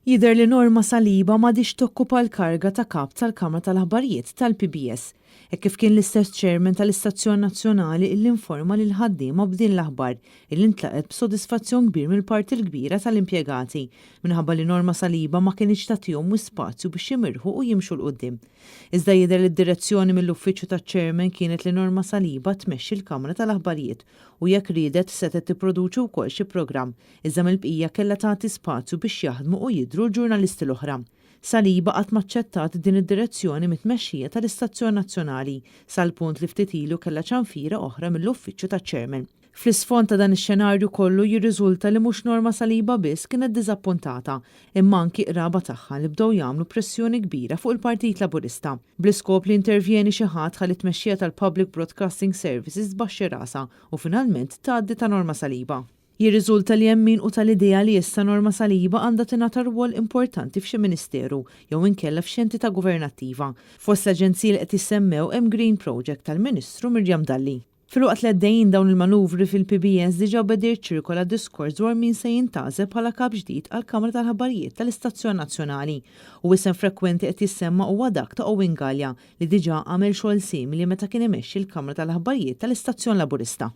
Jidher li Norma Saliba m'għadhiex tokkupa l-kariga ta' kap tal-Kamra tal-Aħbarijiet tal-PBS. Hekk kif kien l-istess chairman tal-Istazzjon Nazzjonali illi informa lill-ħaddiema b'din l-aħbar illi ntlaqet b'sodisfazzjon kbir mill-parti l-kbira tal-impjegati minħabba li Norma Saliba ma kinitx tagħtihom spazju biex jimirħu u jimxu 'l quddiem. Iżda jidher li d-direzzjoni mill-uffiċċju taċ-chairman kienet li Norma Saliba tmexxi l-Kamra tal-Aħbarijiet u jekk riedet setgħet tipproduċi wkoll xi programm, iżda mill-bqija kellha tagħti spazju biex jaħdmu u jidhru l-ġurnalisti l-oħra. Saliba qatt m'aċċettat din id-direzzjoni mit-tmexxija tal-Istazzjon Nazzjonali sal-punt li ftit ilu kellha ċanfira oħra mill-uffiċċju taċ-chairman. Fl-isfond ta' dan ix-xenarju kollu jirriżulta li mhux Norma Saliba biss kienet diżappuntata, imma anki qraba tagħha li bdew jagħmlu pressjoni kbira fuq il-Partit Laburista bl-iskop li intervjeni xi ħadd ħalli t-tmexxija tal-Public Broadcasting Services tbaxxi rasha u finalment tgħaddi ta' Norma Saliba. Jirriżulta li hemm min hu tal-idea li issa Norma Saliba għandha tingħata rwol importanti f'xi ministeru jew inkella f'xi entità governattiva. Fost l-aġenziji li qed jissemmew hemm Green Project tal-Ministru Miriam Dalli. Filwaqt li għaddejjin dawn il-manuvri fil-PBS, diġà beda jiċċirkola diskors dwar min se jintgħażel bħala kap ġdid għall-Kamra tal-Aħbarijiet tal-Istazzjon Nazzjonali. U isem frekwenti qed jissemma huwa dak ta' Owen Galea, li diġà għamel xogħol simili meta kien imexxi l-Kamra tal-Aħbarijiet tal-Istazzjon Laburista.